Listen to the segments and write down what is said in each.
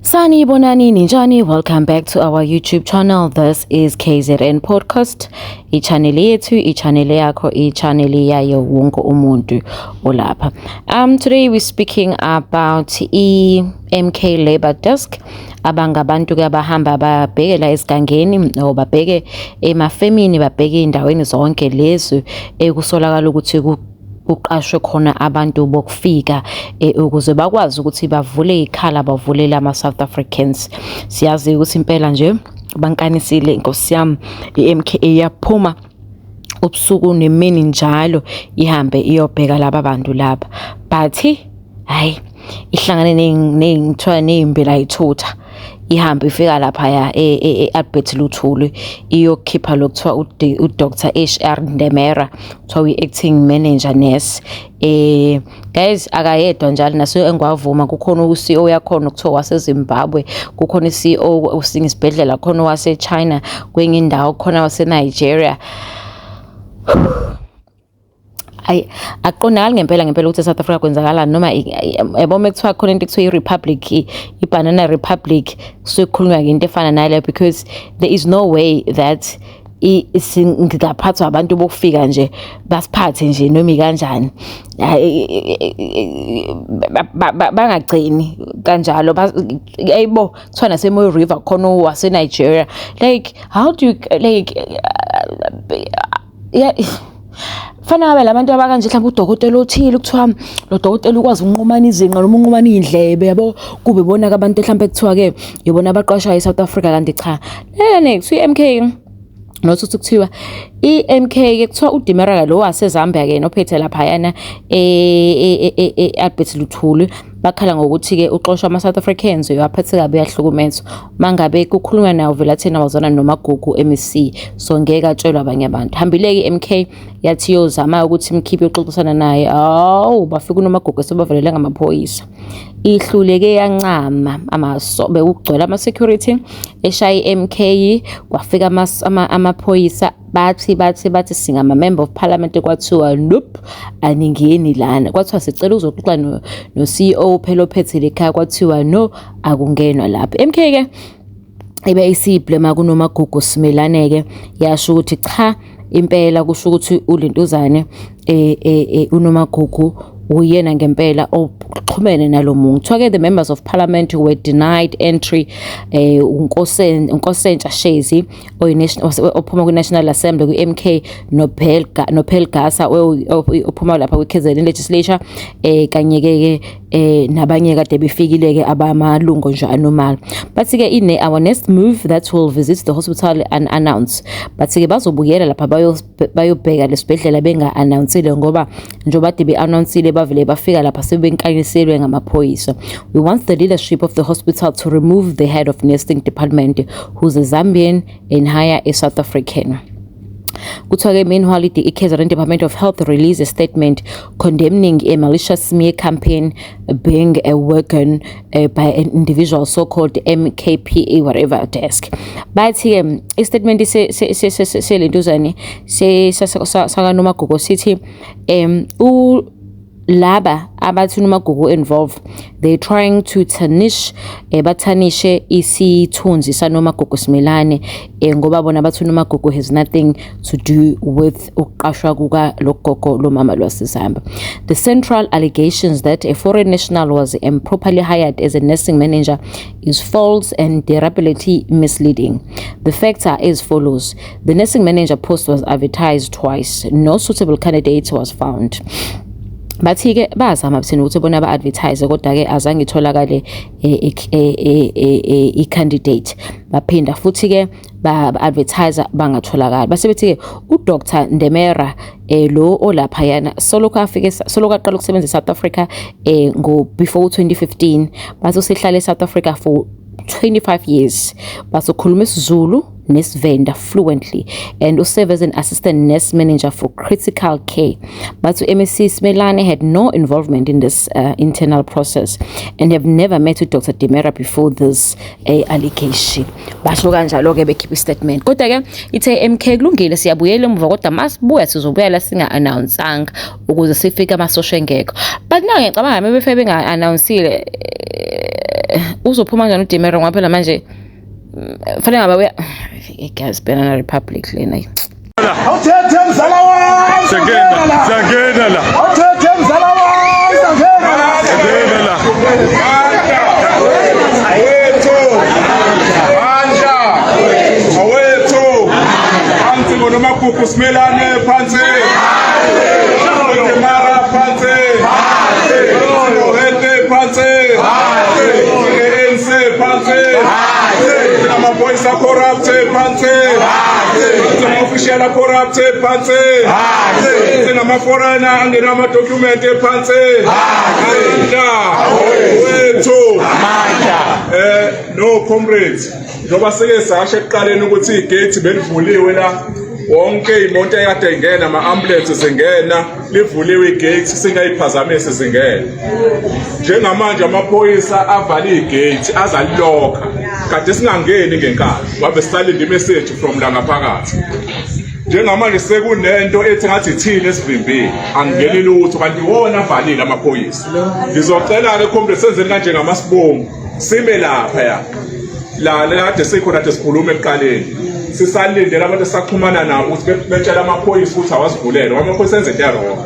Sanibonani ninjani, welcome back to our YouTube channel. This is KZN Podcast. I-channel yethu, i-channel yakho, i-channel yayo wonke umuntu olapha. Today we're speaking about i-MK Labor Desk. Abangabantu ke abahamba babheke la esigangeni or babheke emafemini, babheke ey'ndaweni zonke lezi ekusolakala ukuthi kuqashwe khona abantu bokufika ukuze bakwazi ukuthi bavule ikhala, bavulele ama-South Africans. Siyazi ukuthi impela nje bankanisile, inkosi yami, i-MK yaphuma ubusuku nemini njalo ihambe iyobheka laba bantu laba, but hayi, ihlangane ney'thiwa ney'mbila yithutha. Ihambe ifika laphaya e-Albert Luthuli iyokhipha lo kuthiwa uDr HR Ndemera, kuthiwa uyi-acting manager nurse. Guys, akayedwa njalo naso engwavuma, kukhona u-CEO yakhona kuthiwa waseZimbabwe, kukhona i-CEO usinye isibhedlela khona wase-China, kwenye indawo khona wase-Nigeria. Ayi, akuqondakali ngempela ngempela ukuthi e-South Africa kwenzakalani noma yabo uma kuthiwa khona into ekuthiwa i-republic, i-banana republic, kusuke kukhulunywa ngento efana naleyo, because there is no way that singaphathwa abantu bokufika nje, basiphathe nje noma ikanjani. Bangagcini kanjalo, ayibo, kuthiwa nase-Mooi River khona wase-Nigeria. Like, how do you, like, yeah, fanele ngabe labantu abakanje, mhlawumbe udokotela othile, kuthiwa lo dokotela ukwazi ukunqumana izinqa noma unqumana iy'ndlebe, yabo, kube bona-ke abantu mhlawumbe kuthiwa-ke yibona abaqashwayo e-South Africa, kanti cha. Lena kuthiwa i-MK, not ukuthi kuthiwa i-MK-ke, kuthiwa uDimeraka lo waseZambia-ke nophethe laphayana e-Albert Luthuli, bakhala ngokuthi-ke uxoshwa ama-South Africans, uyaphatheka kabi, uyahlukumezwa. Uma ngabe kukhulunywa nawo vele athena wazwana noMagugu MEC, so ngeke atshelwe abanye abantu. Hambile-ke i-MK yathi iyozama ukuthi imkhiphe, yoxoxisana naye. Hawu, bafika uNomagugu sebavelele ngamaphoyisa. Ihluleke yancama amaso, bekugcwele ama-security eshaya i-MK, kwafika amaphoyisa, bathi singama-member of parliament, kwathiwa nope, aningeni lana. Kwathiwa sicela uzoxoxa no-CEO phela ophethe lekhaya, kwathiwa no, akungenwa lapho. MK-ke ibe isiyi-blame kuNomagugu Simelane-ke, yasho ukuthi cha, impela kusho ukuthi ulentuzane uNomagugu uyena ngempela oxhumene nalo muntu. Kuthiwa-ke the members of parliament were denied entry, uNkosentsha Shezi ophuma kwi-National Assembly kwi-MK, noPearl Gasa ophuma lapha kwi-KZN Legislature, kanye-ke nabanye kade befikile-ke abamalungu nje anormal. Bathi-ke ine our next move that will visit the hospital and announce. Bathi-ke bazobuyela lapha bayobheka lesibhedlela benga-announcile, ngoba njengoba kade be-announcile bavele bafika lapha sebenkanyiselwe ngamaphoyisa. We want the leadership of the hospital to remove the head of nursing department, who's a Zambian, and hire a South African. Kuthiwa-ke meanwhile i-KZN Department of Health released a statement condemning a malicious smear campaign being a worken by an individual so-called MKPA whatever desk. Bathi-ke i-statement selentuzane sakaNomagugu sithi laba abathi uNomagugu involved, they trying to tarnish, bathanishe isithunzi saNomagugu Simelane, ngoba bona bathi uNomagugu has nothing to do with ukuqashwa kuka logogo lomama lwaseZambia. The central allegations that a foreign national was improperly hired as a nursing manager is false and deliberately misleading. The facts are as follows: the nursing manager post was advertised twice, no suitable candidate was found. Bathi-ke bazama buthina ukuthi bona ba-advertise, kodwa-ke azange itholakale i-candidate. Baphinda futhi-ke ba-advertise, bangatholakali. Base bethi-ke uDr Ndemera lo olaphayana solokhu afike, solokhu aqala ukusebenza e-South Africa ngo before 2015, bathi usehlale e-South Africa for 25 years, bazokhuluma isiZulu. nesiVenda fluently and userve as an assistant nurse manager for critical care. But MEC Simelane had no involvement in this internal process and have never met with Dr. Demera before this allegation. Basho kanjalo-ke bekhipha istatement. Kodwa-ke ithe MK kulungile, siyabuyela emuva, kodwa masibuya sizobuya la singa-announcanga ukuze sifike amasosha engekho. But now ngiyacabanga mebefike benga-announcile, uzophuma kanjani uDemera? Ngoba phela manje fanele ngabe uya, guys, Banana Republic lena. Awuthethe mzala wami. Siyangena, siyangena la. Awuthethe mzala wami, siyangena la. Siyangena la. Awethu. Mandla. Awethu. Phansi ngoNomagugu Simelane, phansi. Demara phansi. Phansi. Phansi. ANC phansi. Amaphoyisa corrupt phansi. Ama-official corrupt phansi. Singama-foreigner angena ama-document phansi. Amandla. Wethu. No comrades, njengoba sike sasho ekuqaleni ukuthi igate belivuliwe la, wonke imoto ekade ingena, ama-ambulance zingena, livuliwe igate, singayiphazamisi zingena. Njengamanje amaphoyisa avale igate, azalilokha. Kade singangeni ngenkani wabe sisalinda imessage from la ngaphakathi. Njengamanje sekunento ethi ngathi thina esivimbile, angingeni lutho, kanti wona avalile amaphoyisa. Ngizocela-ke comrade, senzeni kanje ngamasibomu, sime lapha ya la la kade sikhona, kade sikhuluma ekuqaleni, sisalindele abantu esaxhumana nabo ukuthi betshele amaphoyisa ukuthi awasivulele, ngoba amaphoyisa enze into e-wrong.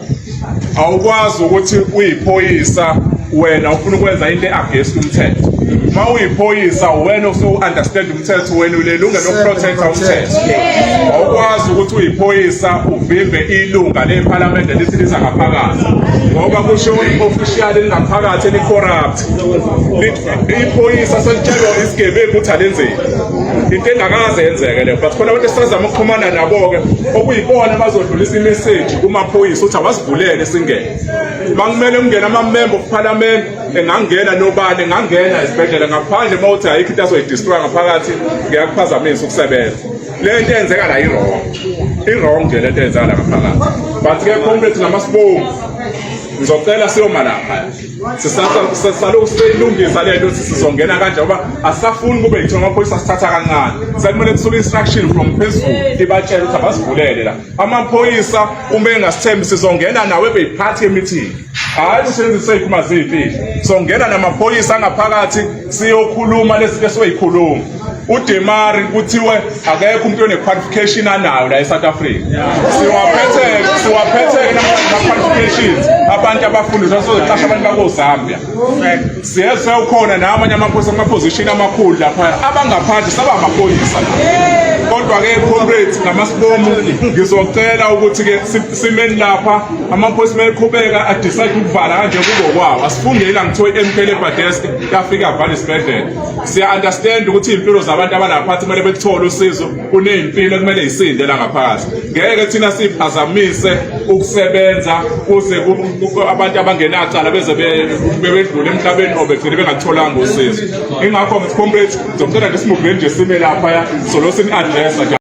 Awukwazi ukuthi uyiphoyisa wena ufuna ukwenza into against umthetho. Uma uyiphoyisa wena usu-understand umthetho, wena unelungelo lokuprotecta umthetho. Awukwazi ukuthi uyiphoyisa uvimbe ilunga lephalamende lithi liza ngaphakathi, ngoba kusho i-official elingaphakathi eli-corrupt. Iphoyisa selitshelwa isigebengu ukuthi alenzeni, into engakaze yenzeke leyo. But khona abantu esisazama ukuxhumana nabo-ke, okuyibona abazodlulisa imeseji kumaphoyisa ukuthi awasivulele singene. Uma kumele kungene ama-member of parliament, engangena nobani, engangena esibhedlela ngaphandle uma uthi ayikho into azoyidestroya ngaphakathi, ngiyakuphazamisa ukusebenza. Le nto eyenzeka la i-wrong, i-wrong nje le nto eyenzeka la ngaphakathi. But-ke comrades, namasibomu, ngizocela siyoma lapha, sisalokhu siyilungisa le nto ukuthi sizongena kanje, ngoba asisafuni kube yitho amaphoyisa asithatha kancane. Sekumele kusuke instruction from phezulu ibatshele ukuthi abasivulele la amaphoyisa. Uma engasithembi, sizongena nawe beyiphathi emeeting, hhayi usebenzise iy'khuma ziyimfihlo. Songena namaphoyisa angaphakathi, siyokhuluma lezi zinto esiyoyikhuluma. UDemari kuthiwe akekho umuntu one-qualification anayo la e-South Africa. Siwaphethe, siwaphethe nama-qualifications abantu abafundiswa, sizoqasha abantu bakoZambia. Siye sewukhona namanye amaphoyisa kuma-position amakhulu lapha abangaphandle, saba amaphoyisa la. Kodwa-ke comrades, ngamasibomu ngizocela ukuthi-ke simeni lapha. Amaphoyisa kumele qhubeka adecide ukuvala kanje kubo kwawo. Asifungeli ngithiwe i-MK Labour Desk yafika yavala isibhedlela. Siya-understand ukuthi iy'mpilo zabantu abalaphathi kumele bekuthole usizo, kuney'mpilo ekumele yisinde la ngaphakathi. Ngeke thina siyiphazamise ukusebenza kuze abantu abangenacala beze bebedlule emhlabeni or begcine bengatholanga usizo. Ingakho ngithi comrades, ngizocela nje simuveni nje, sime laphaya, solo sini-addressa nje.